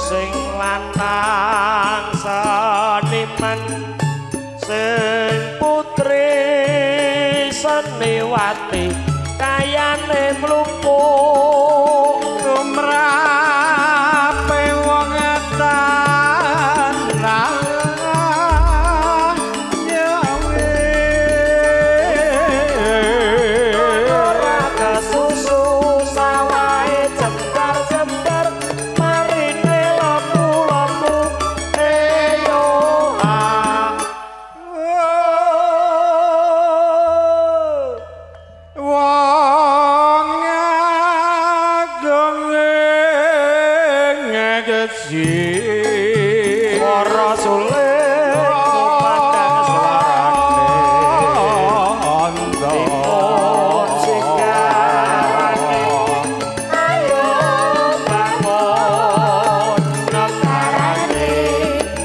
Sing lanang seniman, sing putri seniwati kayane mlumpuk tumrape wong tanah nyawe ora kesusu sawahe jembar-jembar marine lembu-lembu eyo ah. Wong agung ngegesi Swara suling padang swarane dipun sikarane ayo bangun negarane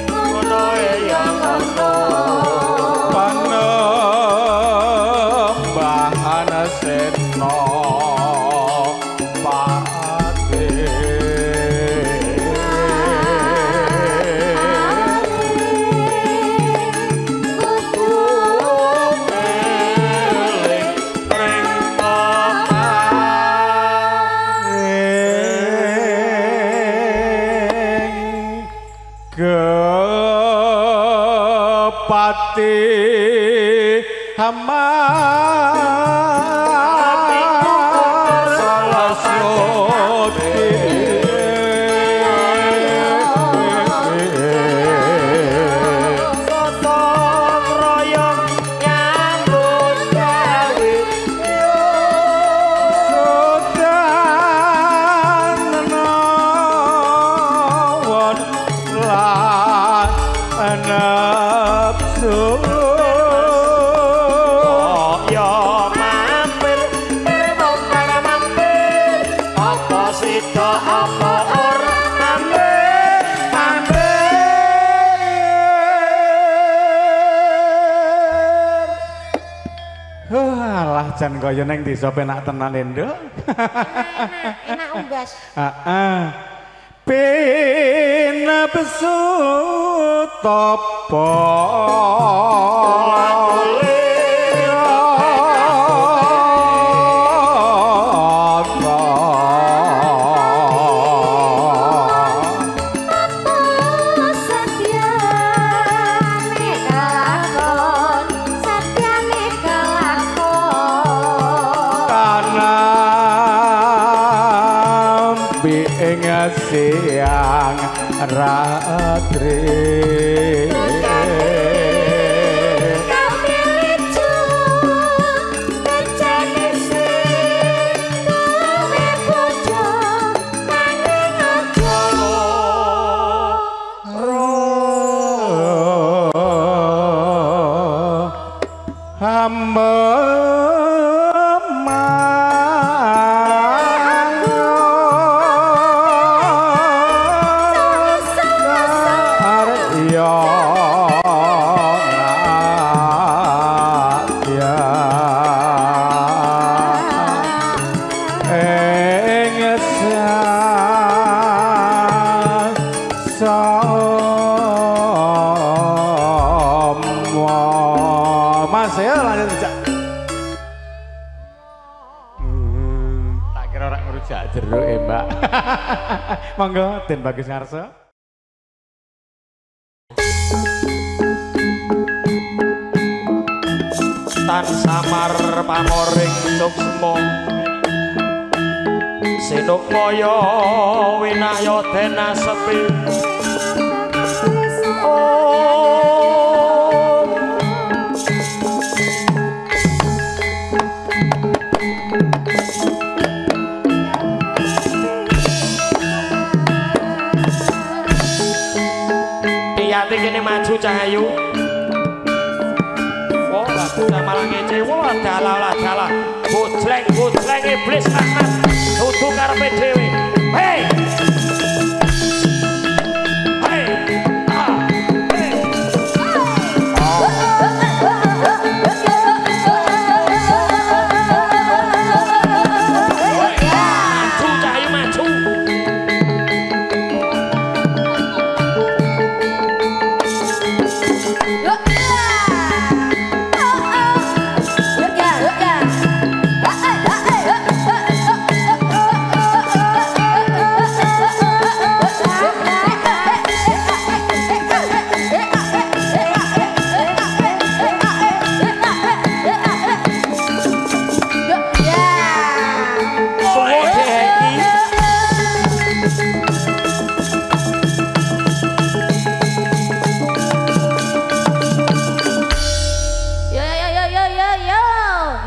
ngono ya ngono panembahan sena pati. Eling ring Kepati hamar Saraswati gotong royong nyambut gawe Sudan nawon lan nafsu ya mampir wong kang mampir apa sida apa ora mampir mampir. Alah jan kaya ning desa penak tenan nduk. Enak, enak umbas. Heeh. Pinapsu topo Satyane kelakon, satyane kelakon. Tanampi ing siang ratri. Hamba Arya. Sama Mas ya lanjut jak. Tak kira ora ngrujak jeruk e Mbak. Monggo Den Bagus Ngarso. Tan samar pamoring suksma sinukmaya winaya denasepi. Om Tiyati kene maju Cahayu. Wah, bocah malah ngece. Wah, dalah dalah. Bojleng bojleng iblis laknat. Dudu karepe dhewe. Hei. Hei. Ah. Hei. Maju Cahayu maju. Suwun diheki. Yo yo yo yo yo yo.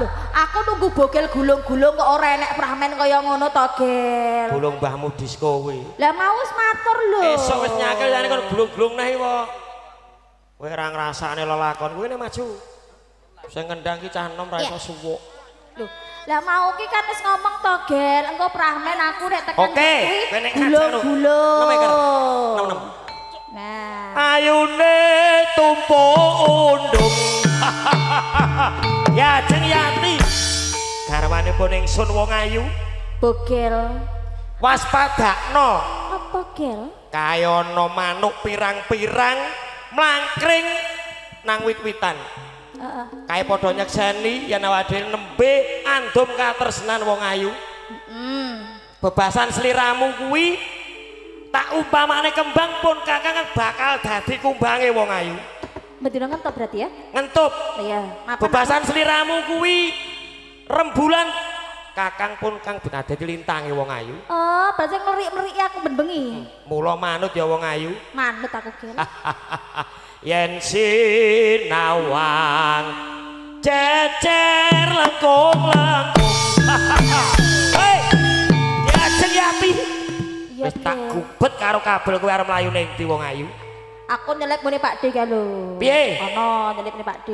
Loh, aku nunggu bogel gulung-gulung kok ora enek pramen kaya ngono to, Gel. Gulung mbahmu disko kuwi. Lah mau wis matur lho. Esuk wis nyakel jane kon gulung-gulung neh wae. Kowe ora ngrasakne lelakon kuwi ne maju. Sing ngendang ki cah enom ra iso suwuk. Loh, lah mau ki kan wis ngomong to, Gel. Engko pramen aku nek tekan Oke, kowe nek gulung-gulung. 6 6. Nah, Ayune tumpuk undung. Ya jeng Yati. Garwanipun ingsun wong ayu. Bogel. Waspadakno. Apa, Gel? Kayana manuk pirang-pirang mlangkring nang wit-witan. Heeh. Kae padha nyekseni yen awake dhewe nembe andum katresnan wong ayu. Heeh. Bebasan sliramu kuwi tak umpamane kembang pun kakang kang bakal dadi kumbange wong ayu. Bendina ngentup berarti ya? Ngentup. Iya. Bebasan sliramu kuwi rembulan kakang pun kang dadi lintange wong ayu. Oh, berarti nglerik-mleriki aku ben bengi. Mula manut ya wong ayu. Manut aku, Gel. Yen sinawang cecer lengkung-lengkung. Hei, diajeng Yati. Iya, Wis tak gubet karo kabel kowe arep mlayu ning ndi wong ayu. Aku nyelip muni Pak D ka lho. Piye? Ono nyelip muni Pak D.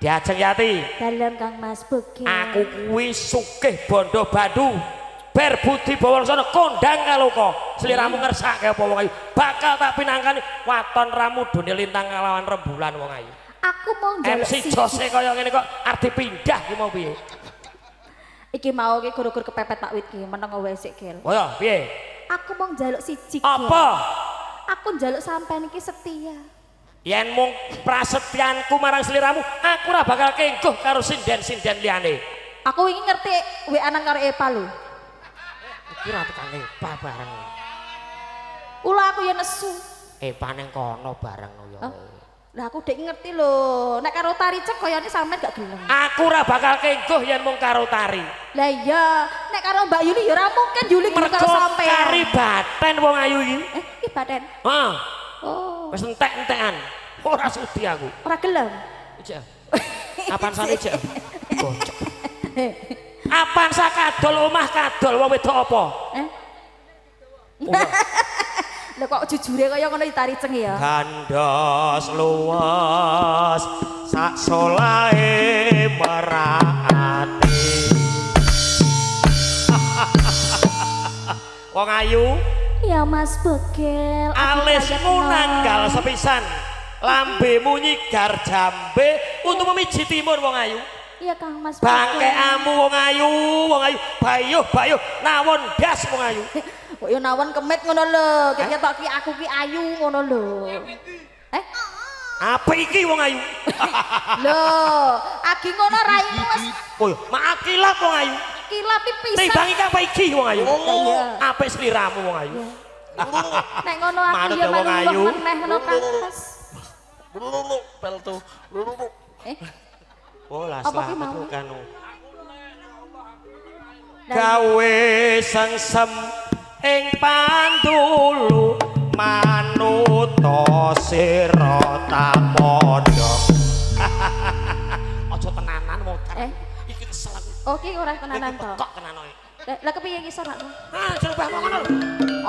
Diajeng Yati. Dalem Kang Mas Bogel. Aku kuwi sugih bondo bandu. Ber budi bawangsana kondang kaloka. Sliramu ngersake apa wong ayu. Bakal tak pinangkani waton ramudune lintang kalawan rembulan wong ayu. Aku mau njaluk MC Jose kaya ngene kok arep dipindah ki mau piye? Iki mau ki guru-guru kepepet Pak Wit ki meneng wae sik, Gel. Oh ya, piye? Aku mau njaluk siji, Gel. Apa? Aku njaluk sampean iki setia. Yen mung prasetyanku marang sliramu, aku ora bakal kengguh karo sinden-sinden liyane. Aku wingi ngerti WA-an karo Eva lho. Iki ora tekan Eva bareng. Ula aku ya nesu. Eva ning kono bareng ya. Oh. Lah aku dek ngerti lho, nek karo Tari cek koyone sampean gak gelem. Aku ora bakal kengguh yen mung karo Tari. Lah iya, nek karo Mbak Yuli ya ora mungkin Yuli gelem karo sampean. Mergo kari baten wong ayu iki. Iki baten. Heeh. Oh. Wis entek-entekan. Ora sudi aku. Ora gelem. Ijek. Apaan sane ijek? Bocok. Apaan sa kadol omah kadol wong wedok apa? Eh? Lho kok jujure kaya ngono ditari ceng ya. Gandos luwes sak solahe merati. Wong ayu. Ya Mas Bogel. Alismu nanggal sepisan. Lambemu nyigar jambe untuk memiji timur wong ayu. Iya Kang Mas. Bangkeamu wong ayu, wong ayu, bayuh bayuh nawon das wong ayu. Kok yo nawon kemit ngono lho. Ki ketok ki aku ki ayu ngono lho. Eh? Apa iki wong ayu? Lho, agi ngono raimu wis. Oh, mak kilap wong ayu. Kilap pisan. Timbang iki apa iki wong ayu? Apik sliramu wong ayu. Nek ngono aku ya melu meneh ngono Kang Mas. Pelto. Eh. Oh, lah selamat kanu. Gawe sengsem ing pandulu manuta sira tapadha. Aja tenanan wong iki kesel aku. Oh, iki ora tenanan to. Kok tenan ae. Lah kepiye iki iso rakmu? Ah, aja mbahmu ngono lho.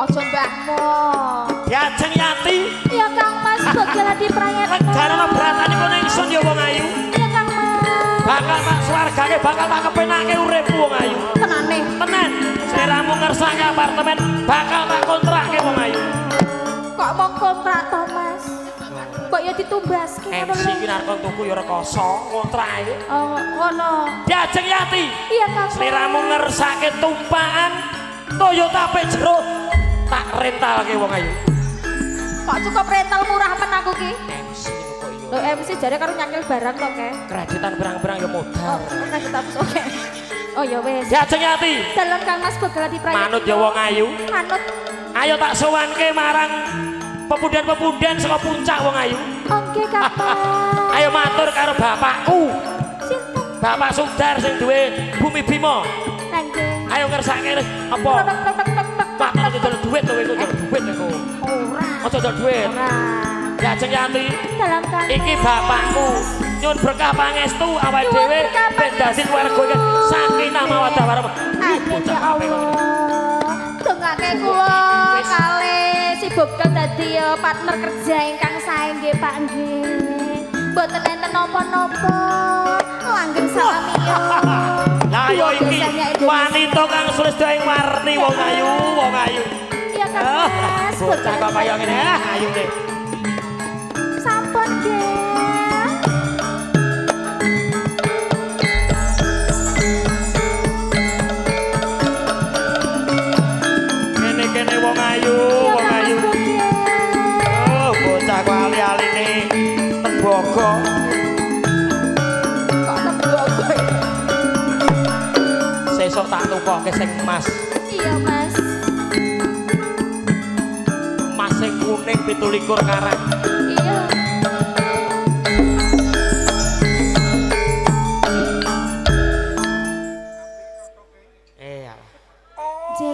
Aja mbahmu. Diajeng Yati. Ya Kang Mas, bogel Adi Prayitno. Legarana bratane kono ingsun ya wong ayu. Ya Kang Mas. Bakal tak swargake, bakal tak kepenake uripmu wong ayu. Tenane. Tenan. Sliramu ngersake apartemen, bakal tak kontrakke wong ayu. Kok mau kontrak to, Mas? Kok ya ditumbaske ngono lho. MC ki nek tuku ya rekoso, ngontrak ae. Oh, ngono. Diajeng Yati. Iya, Kang. Sliramu ngersake tumpakan Toyota Pajero tak rentalke wong ayu. Kok cukup rental murah men aku ki? MC kok iya. Lho MC jare karo nyakil barang to, Ke. Kreditan barang-barang ya modal. Oh, kredit hapus oke. Oh ya wis. Diajeng Yati. Dalem Kang Mas Bogel Adi Prayitno. Manut ya wong ayu. Manut. Ayo tak sowanke marang pepunden-pepunden saka puncak wong ayu. Oke, Kang Mas. Ayo matur karo bapakku. Sinten? Bapak Sudar sing duwe Bumi Bima. Nggih. Ayo ngersake apa? Pak, aja dol duit to kowe, dol duit kowe. Ora. Aja dol duit. Ora. Diajeng Yati. Dalam Kang. Iki bapakku. Nyun berkah pangestu awake dhewe ben dadi warga iki sakinah mawaddah warahmah. Amin ya Allah. Dongake kula kalih si Bogel dadi partner kerja ingkang sae nggih Pak nggih. Mboten enten napa-napa. Langgeng salamiyo. Lah yo iki wanita kang sulistya ing warni wong ayu, wong ayu. Iya Kang Mas. Bocah kok kaya ngene ayu deh. Sampun nggih. Kene-kene wong ayu, wong ayu. Oh, bocah kok ali-aline tembaga. Kok tembaga? Sesuk tak tukoke sing emas. Iya, Mas. Mas sing kuning 27 karat. Iya.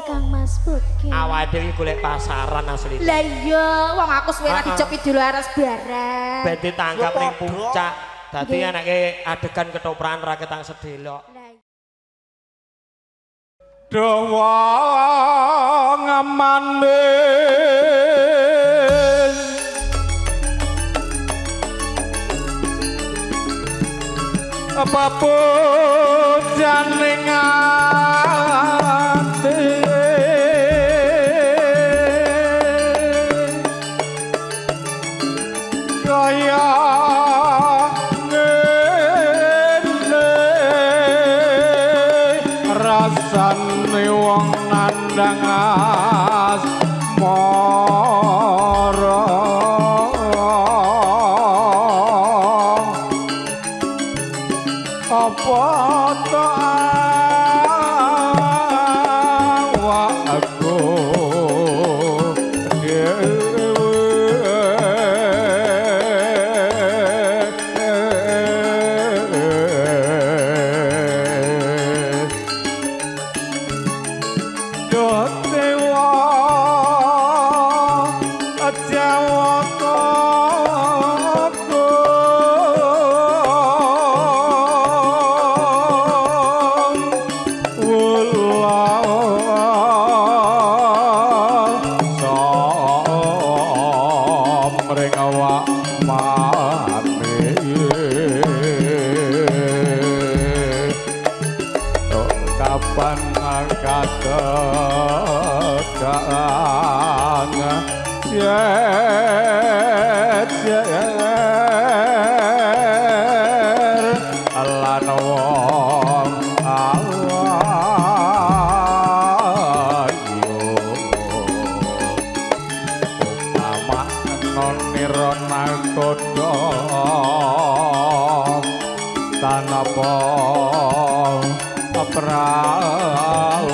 Kang Mas Bogel. Awake dhewe golek pasaran asli. Lah iya, wong aku suwe ra dijep idul aras bareng. Ben ditanggap ning puncak. Dadi anake adegan ketoprakan ra ketang sedelok. Dawa ngamane apa pujane ati kaya ngene rasane wong nandhang asmara apa to awakku dhewe do dewa Jawata kapan katekan jejer lan wong ayu. nira nakoda tanapa prau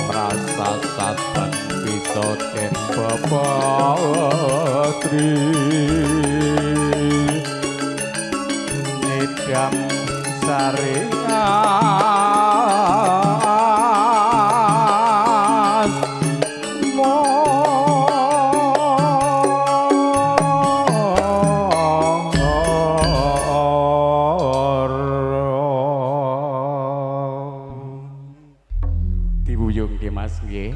prasasatan bisa den bebadri nidam sarias diwuyung nggih Mas nggih.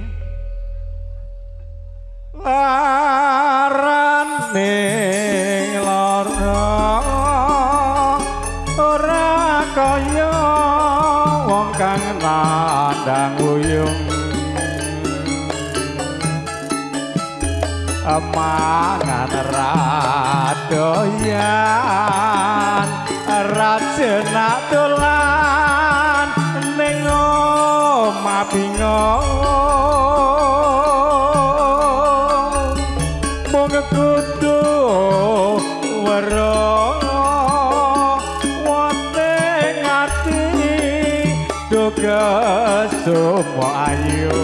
Larane lara ora kaya wong kang nandhang wuyung mangan ra doyan ra jenak dolan ning omah bingung mung kudu weruh wonten ati duga sumo ayu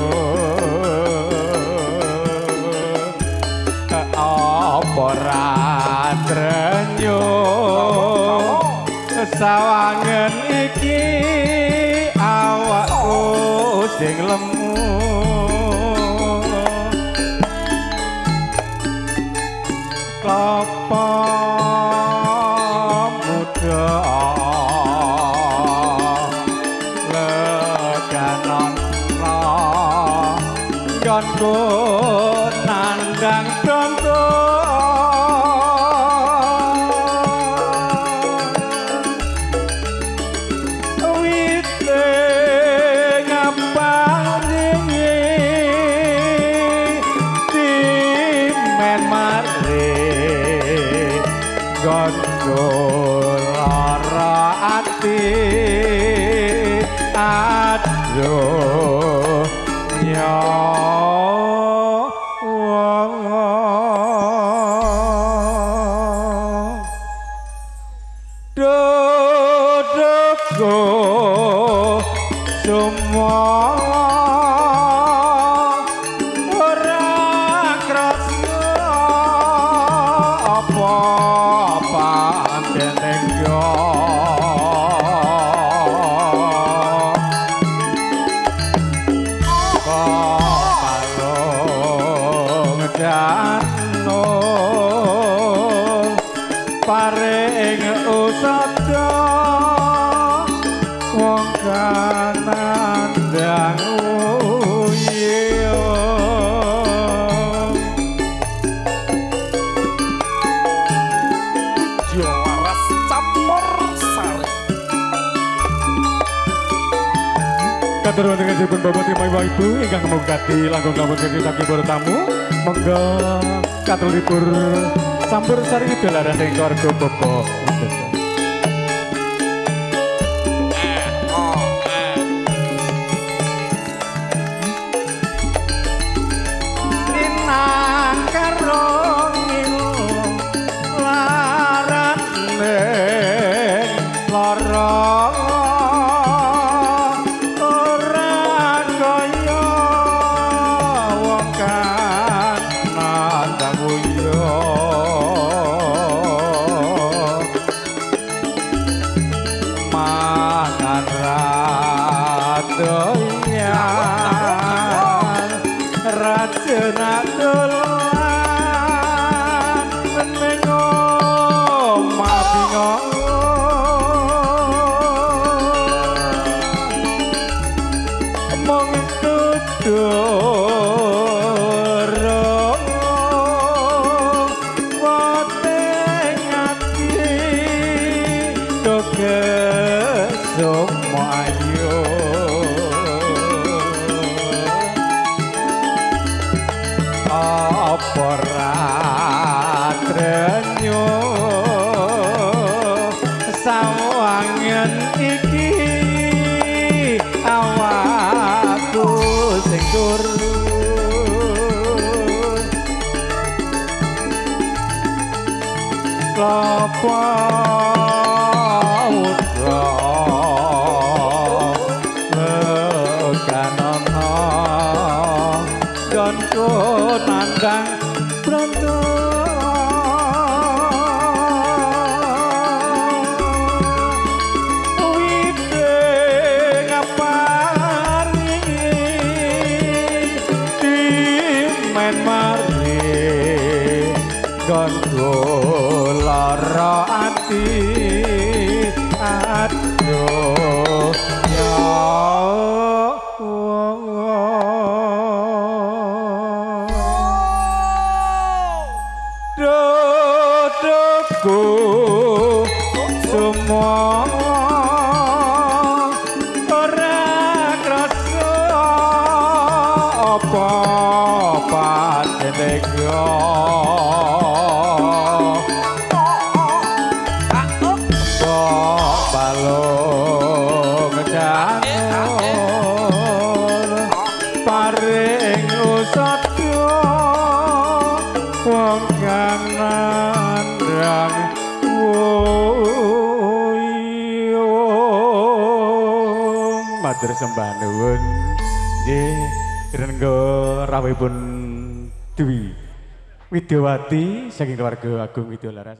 apa ra trenyo sawangen iki awakku sing lemu kelapa muda leganon nggonku nandang conto wite ngaparingi timen mare nggonku lara ati aduh Dodoko semua ora krasa apa pancen yo kalung janur paring usada wong kang nandhang uyung. Jolaras campur sari. Katur wonten ingkang Bapak Ibu Ibu ingkang mugati langkung-langkung saking para tamu, monggo katur libur campur sari widolaras ing keluarga Bapak Widodo. Ninang karo larane lara ora kaya wong kang nandhang uyung mangan ra doyan ra jenak dolan ning omah bingung mung kudu wonten ati duga ayu apa ra trenyo sawangen iki awakku sing turu. klapa uga leganana gonku nandang bronto wite ngapari dimen mari gonku lara ati aduh ya Allah dodoku semua ora krasa apa patega balung janur paring usada wong kang nandhang wuyung. Matur sembah nuwun nggih rengga rawuhipun Dwi Widyawati saking keluarga Agung Widyalaras.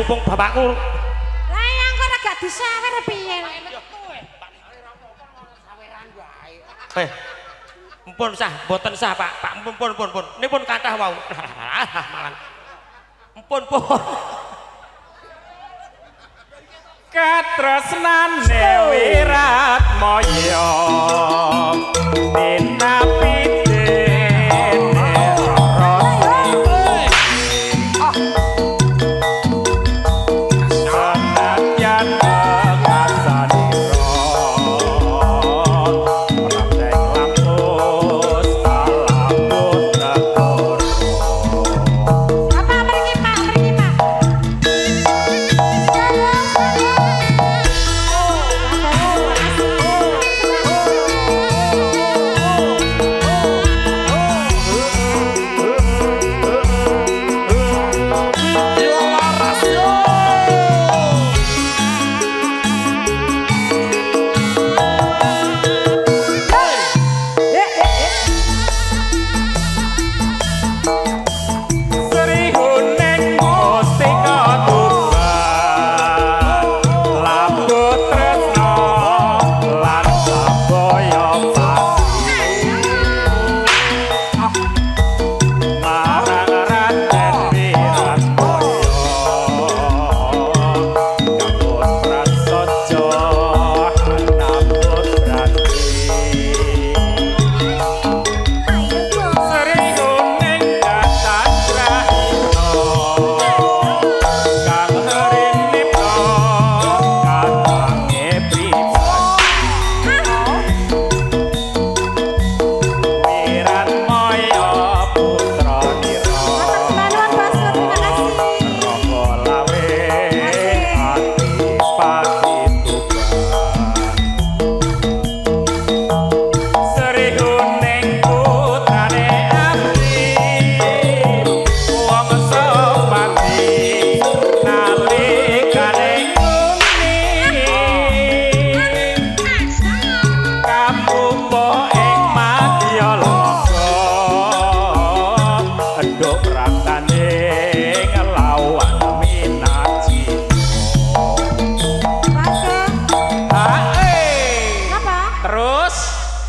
Bapakku. Lah yang kok ora gak disawer piye? Mpun sah, mboten sah Pak. Pak mpun pun pun. Niki pun kathah wau. Malan. Mpun pun. Katresnane Wiratmaya dinapi dene Pak, mriki Pak, mriki Pak.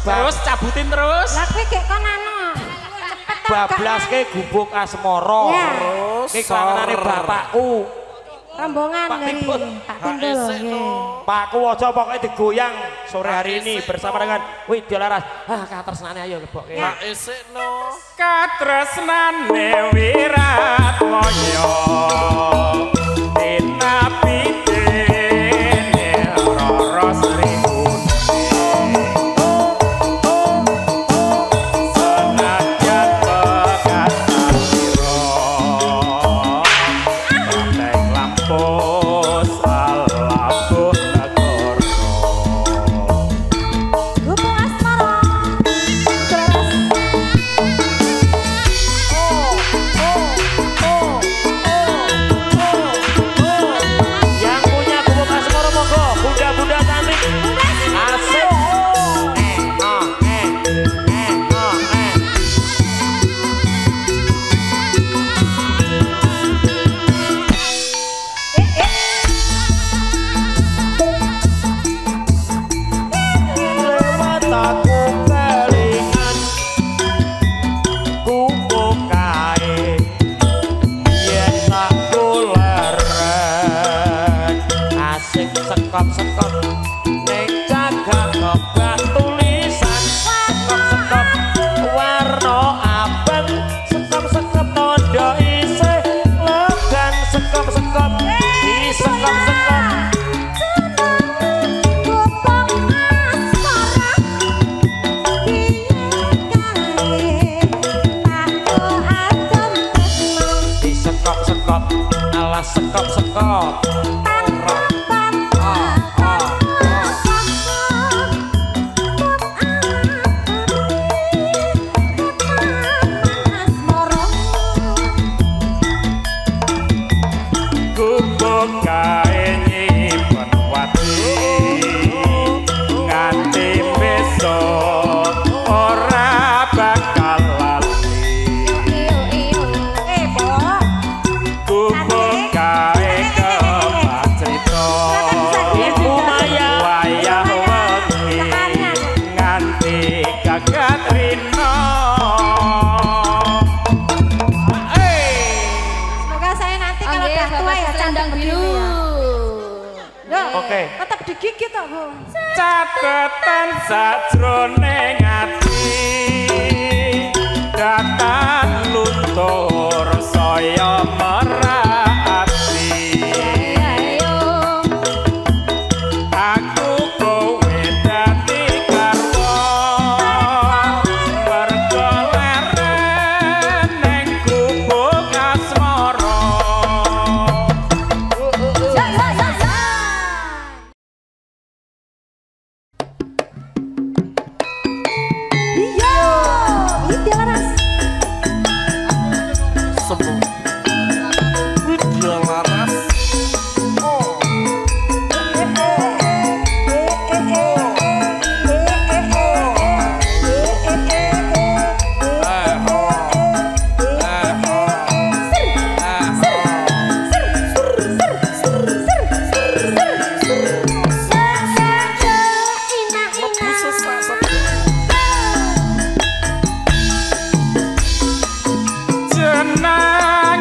Terus cabutin terus. Lah kowe gek kon anu. Cepet ta. Bablaske gubuk asmara. Terus iki klangenane bapakku. Rombongan dari Pak Timbul. Pakku aja pokoknya digoyang sore hari ini bersama dengan Widya Laras. Ah, katresnane ayo lebokke. Katresnane Wiratmoyo dina pitene Roro Sri Senajan pekasan sira teng lampus alabuh negara. Gubuk asmara. Laras. Yang punya gubuk asmara monggo, bunda-bunda cantik. Asik. Lewat aku kelingan gubuk kae yen tak kuleren asik sekop-sekop ning cagak kebak tulisan sekop-sekop warna abang sekop-sekop tondo isih legan sekop-sekop di sekop-sekop. Gubuk asmara piye kae takku adem tresno Di sekop-sekop ala sekop-sekop. Gubuk kae nyimpen wati nganti besok ora bakal lali. Gubuk kae kebak crita Ibu Maya wayah wengi nganti gagat rina. Semoga saya nanti kalau Oke, udah tua Bapak ya cantik selendang begini biru. ya. Loh, Oke. tetap digigit toh, Bu. Catetan sajroning ati datan luntur saya merati. Ayo. Aku kowe dadi garwa mergo leren ning gubuk asmara. Sa sa sa sa. Iya, Widya Laras. Sembuh. Widya Laras. Mlebu sesak Jeneng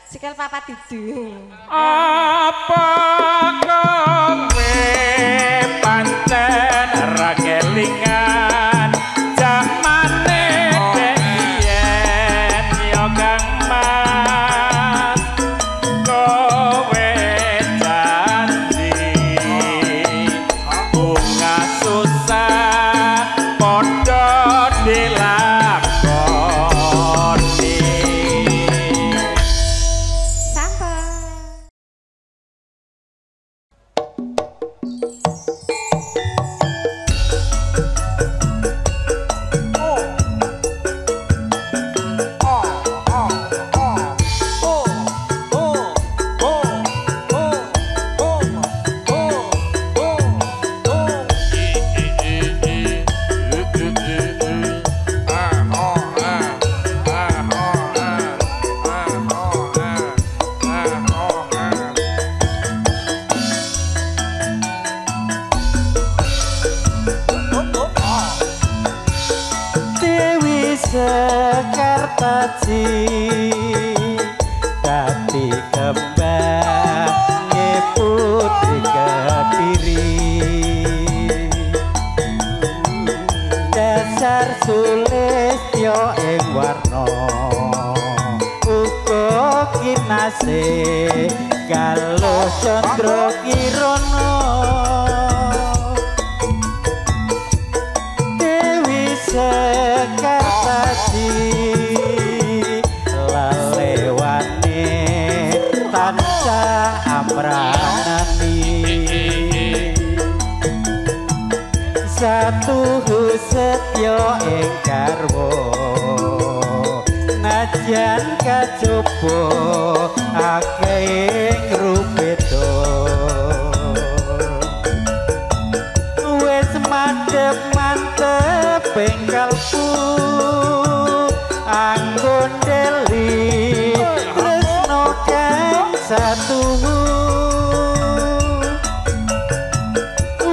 Sikil papat dudu. Apa kowe pancen ra kelingan jamane biyen ya Kang Mas, kowe janji bunga susah padha dilakoni. Sekartaji dadi kembange putri Kediri, dasar sulistya ing warna uga kinasih galuh candra kirana. Dewi Sekartaji lalewane tansah amranani, satuhu setya ing garwa najan kacoba akeh ing rupeda. Wis madhep mantep ing kalbu anggon deli tresno kang satuhu,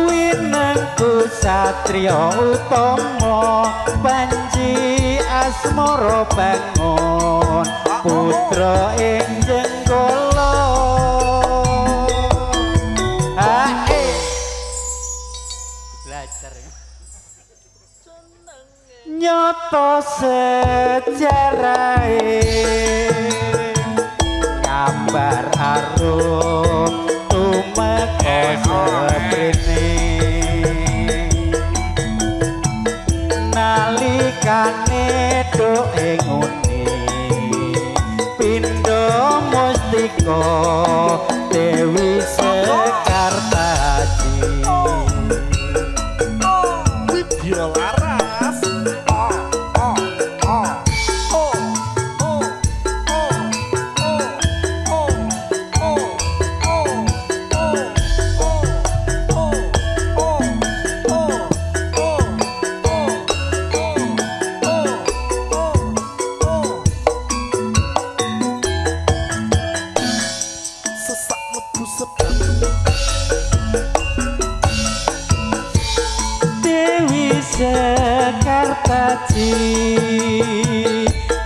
winengku satriya utama panji asmara bangun putra ing Jenggala. Ae belajar nyoto sejarahe gambar arum tumeka seprene, nalikane do ing ngene pindha mustika Dewi Sekartaji. Widya Laras. Dewi Sekartaji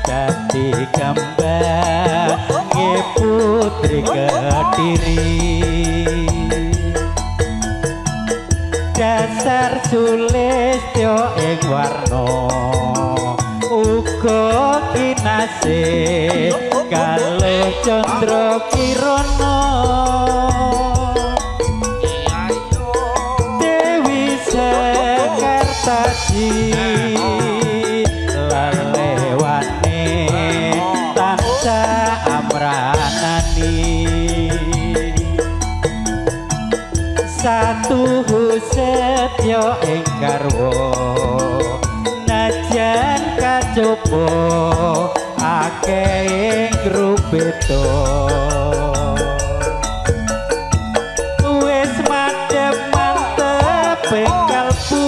dadi kembange putri Kediri, dasar sulistya ing warna uga kinasih kalih candra kirana. Dewi Sekartaji lalewane tansah amranani, satuhu setya ing garwa najan kacoba akeh ing rupeda. Wis madhep mantep ing kalbu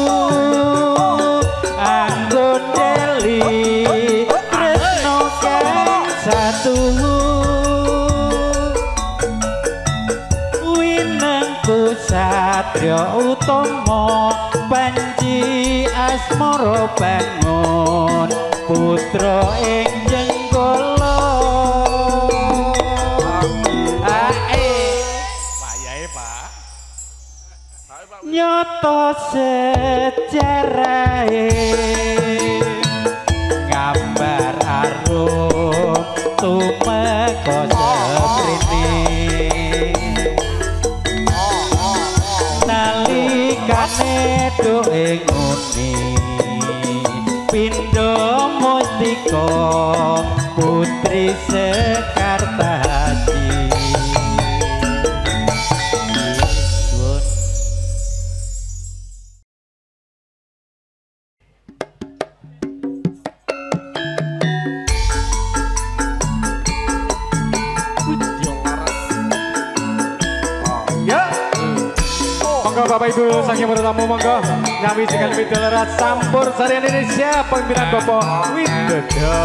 anggon deli tresno kang satuhu, winengku satriya utama panji asmara bangun putra ing Jenggala. Nyoto sejarahe gambar arum tumeka seprene nalikane duwe ngene pindha mustika putri Sekartaji. Monggo Bapak Ibu saking para tamu monggo nyawijikan Widya Laras Campur Sari Indonesia pimpinan Bapak Widodo.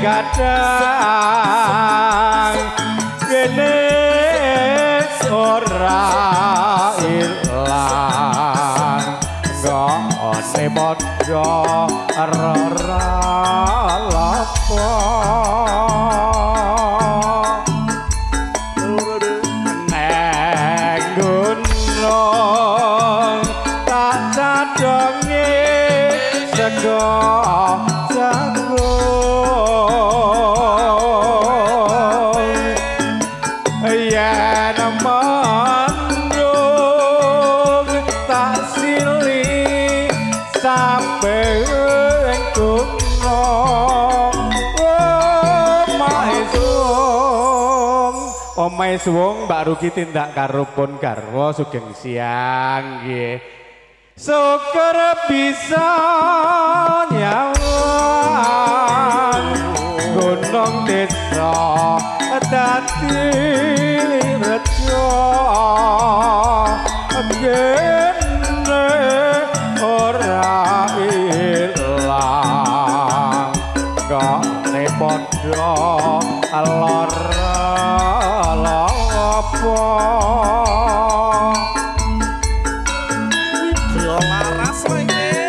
Kadang kene ora ilang nggone padha ora lapo neng gunung tak cadonge sego omahe suwung Mbak Ruki tindak karo pun garwa sugeng siang nggih. Syukur bisa nyawang gunung desa dadi rejo kene ora ilang gone padha lara lapo. Widya Laras rene.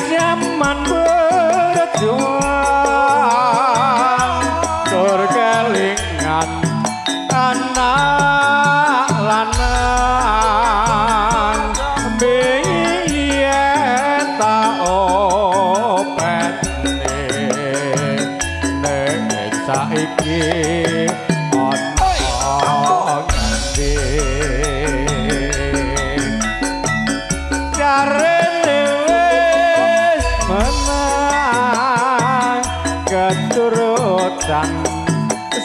Zaman berjuang tur kelingan anak lanang biyen tak opene nek saiki ana ngendi jarene menang keturutan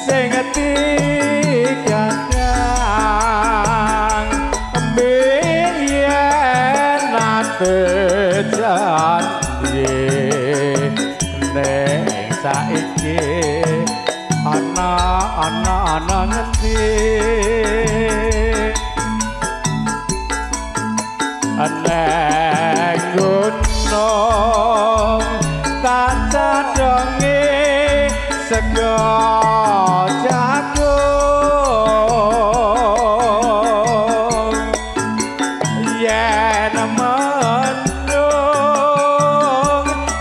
sing tigadang biyen nate janji ning saiki ana ana ana ngendi neng gunung tak cadonge sego jagung yen mendung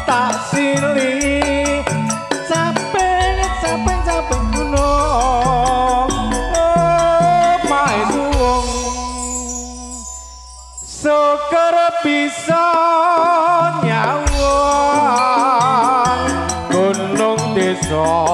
tak sili capek capek capek gunung. Syukur bisa nyawang gunung desa.